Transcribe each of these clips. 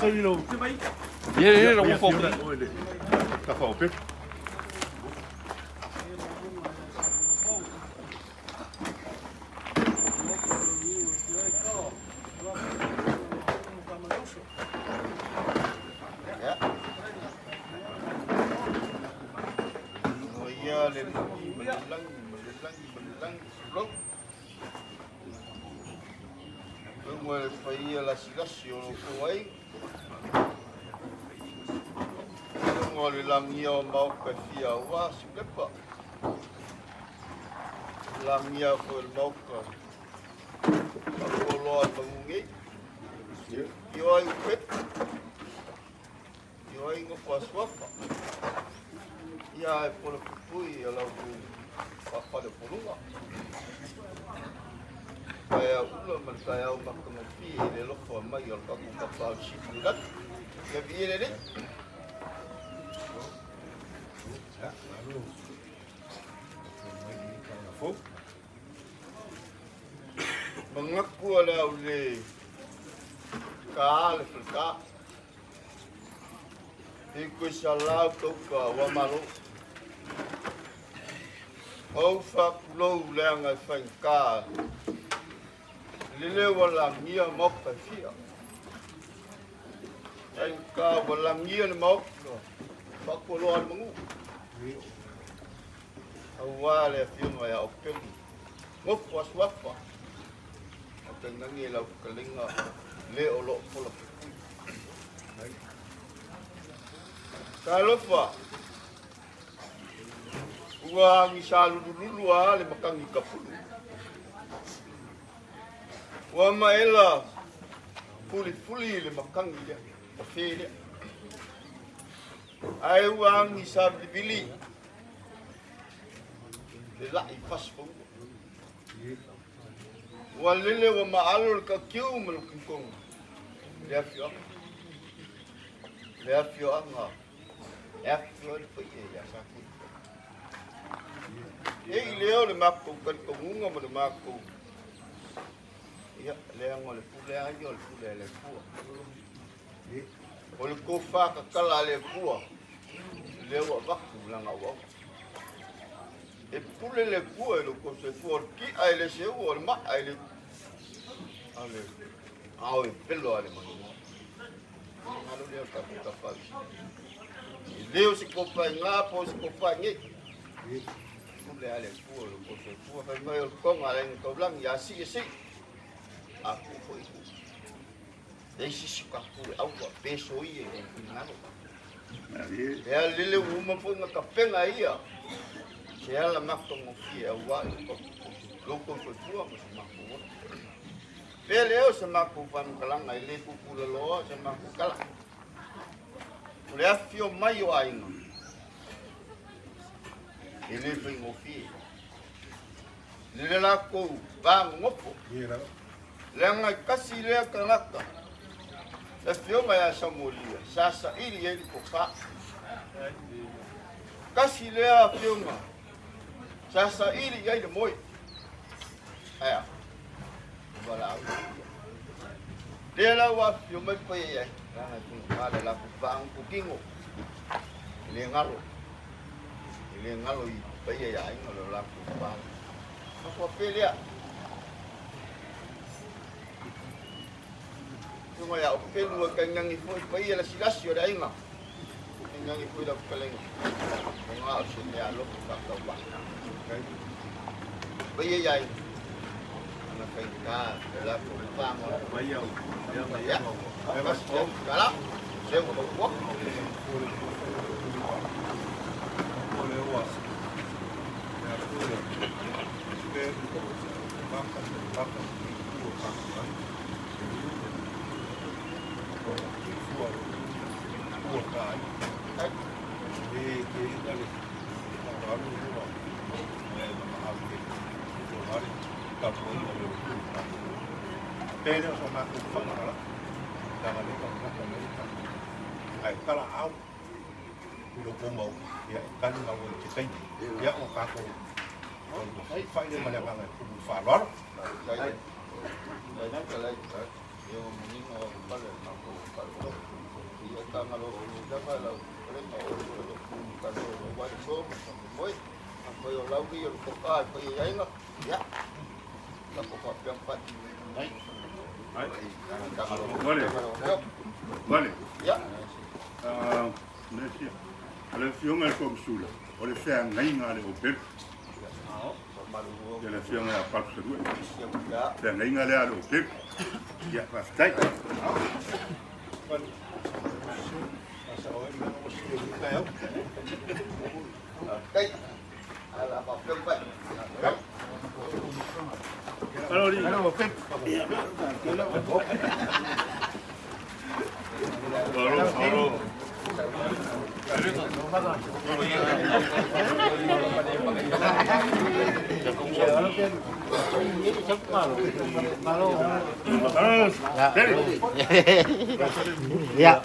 Ia ia la fo. Ia le lagi ma le lagi ma le lagi ma le lagi tulou. Luga le paia lasilasi o lo outou aiga. Luga o le lagia o maoka e fia aua Siulepa. Lagia foi o le maoka Faapoloa le Magugei. Io ai upepu. Io ai ngofo asuafa. Ia e pola pupui a lau faafale o poluga. Taeao ula ma le taeao matagofie i le alofa mai o le tatou Tapaau Sili i Lagi. Ia viia le Alii. Manatu a le au le ka le faleta. I koe salau tauka ua malo. Ou faapulou leaga e faigata lele ua lagia maota e fia. Faigata ua lagia le maota faatualoa le manu. Aua le afioga ia Opeli, nofo asuafa, a tainane lau fetalaiga le o lo o pola pupui. Talofa, ua agisa lulululu a le matagi kapulu. Ua maela fulifuli le matagi lea, kafe lea. Ae ua agi savilivili le lai fasifaua. Ua lele ua maalo le takiu ma le kinkoga i le afioaga. Le afioaga e afifio ai le paia ia Satui. E i lea o le matou talitonuga ma le matou ia leaga o le pule a ia o le pule a le Atua. O le tofa tatala a le Atua lea ua avatu lana auauna. E pule le Atua i lo outou soifua, o le ti'a e le seua, o le ma'a e le a le ao e velo a le manu. Malo lea o le tatou Tapaau. E le o se tofa i gā po o se tofa i nei. Pule a le Atua i lo outou soifua, fai mai o le toga a le Aiga Taulagi, a sii e sii, a tuu foi e tuu. Leai se isi tatou e aua pe soia i lona finagalo. Lea lele ua uma foi ona tapena e ia se ala matagofie aua lo outou soifua ma so matou ola. Pea lea o se matou faamatalaga e le tuutuulaloa se matou tala. O le afifio mai o aiga e le faigofie. Lele latou va nonofo. Leaga e tasi lea tagata, le afioga ia Samuelia, sa saili ai le tofa. Tasi lea afioga sa saili i ai le moe. Ae a? Valaau ia. Lea la ua afifio mai paia i ai, leaga e faigata le latou faagatotino. E le galo, e le galo i paia i aiga le latou va. Matua pe lea. Tunga ia o pelu e kaingangi foi paia lasilasi o le aiga. Kaingangi foi lau fetalaiga. O ngā o se mea alofa whakauā. Paia ia aiga. Ana whaitā, te lako o whānga. Ia, kala, seu o Vale. Le afioga i le Komisula, o le feagaiga a le Obelu. Ia le afioga ia Palusalua. Feagaiga lea a le Obelu. Ia, faafetai. Ya.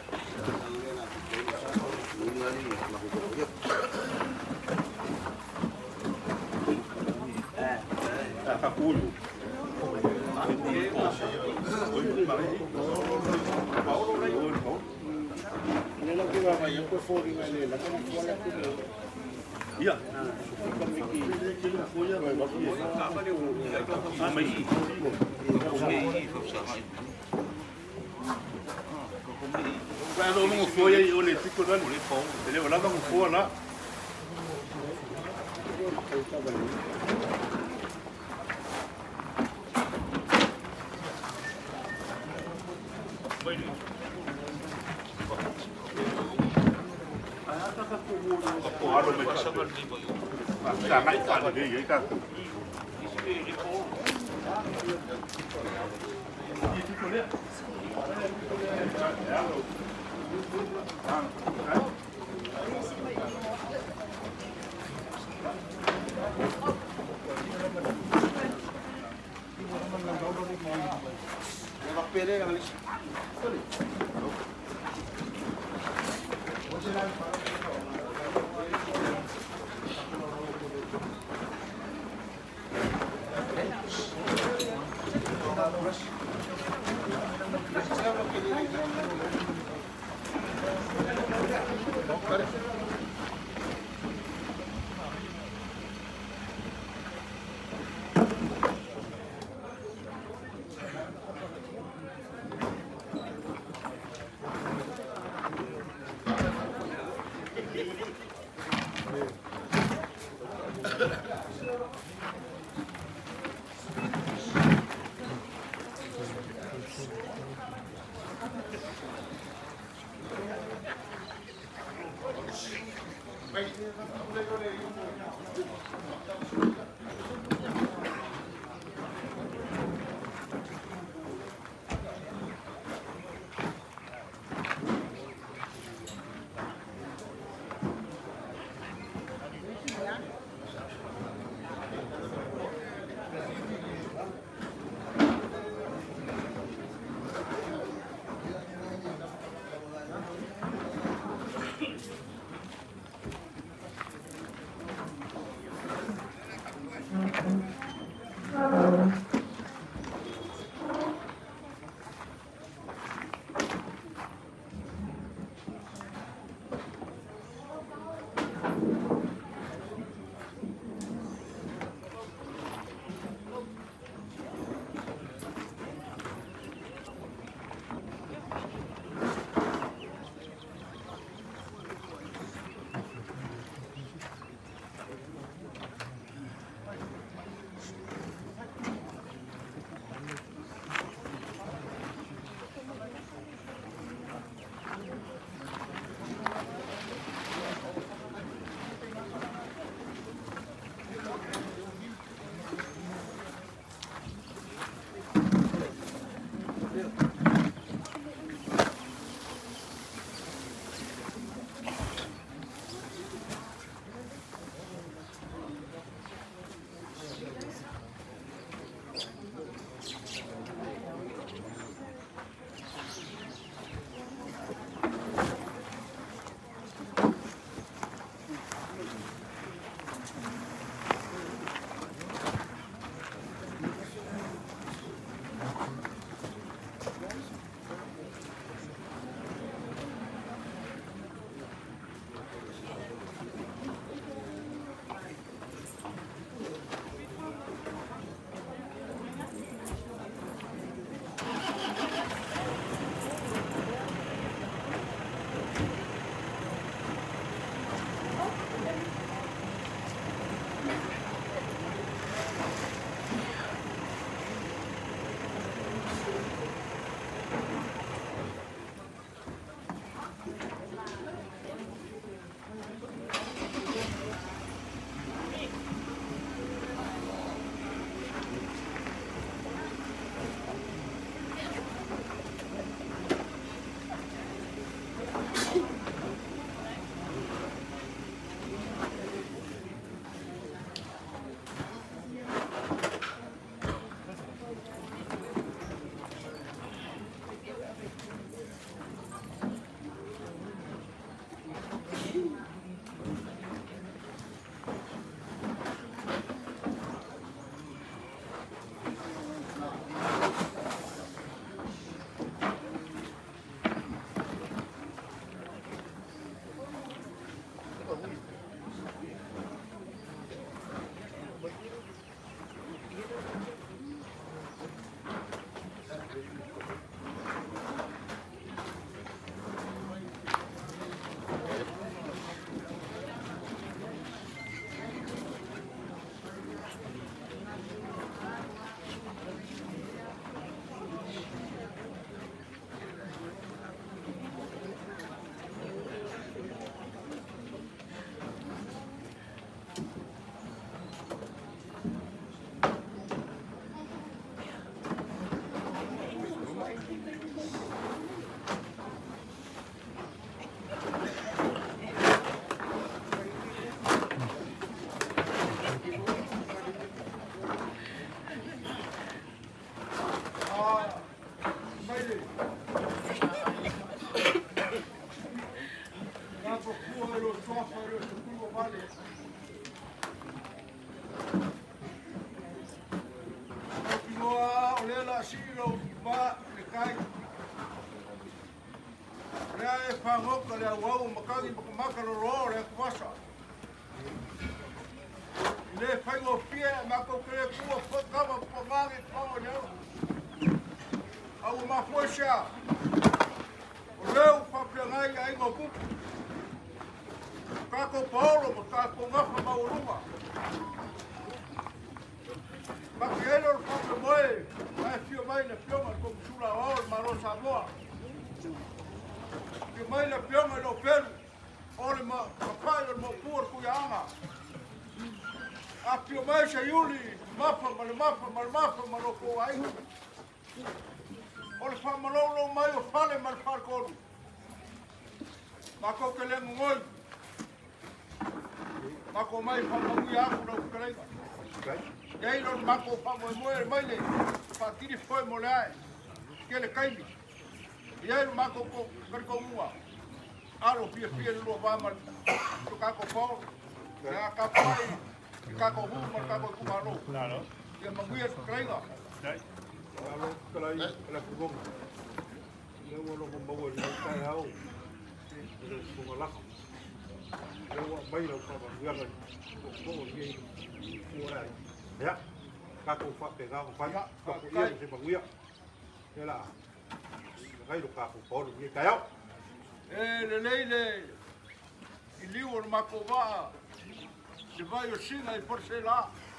faasii lou va i le tai. O lea e fagota le auau o matagi matamata loloa o le atuvasa. E le faigofie ae matou te le tuua foi kava ma paga le paga i le ala. A ua mafua i se a? O lea ua faafeagai i aiga o Tupu, o tatou paolo ma tatou gafa maualuga. Maki ai lea o le faamoemoe na e afio mai le Afioga i le Komusula Aoao o le Malo o Samoa. Afio mai le Afioga i Lopelu o le mapai o le Maopu o le Tuiaana. Afio mai Seiuli, Mafa ma le Mafa ma le Mafa ma lo tou aiga. O le faamaloulou mai o fale ma le faletolu. Matou te le nonoi. Matou mai faamanuia atu lau fetalaiga. Iai lo le matou faamoemoe mai le faatili foe mo le ae. Tele taimi. Iai lo matou talitonuga. Alo fiafia le lua va ma le tatou paolo. Ia tapuai i tatou nuu ma le tatou itumalo. Ia manuia le fetalaiga. Malo fetalai le atunuu. Lea ua logo maua i lenei taeao i le fofoga laka. Lea ua aumai lau faamanuiaga i tootoo i lenei ua ai. Ia, tatou faapena ona fai. Tapuia ma se manuia. Ia la, lagai lo tatou paolo i lenei taeao. E lelei le i liu o le matou vaa, le vai o Sina i Faleaseela.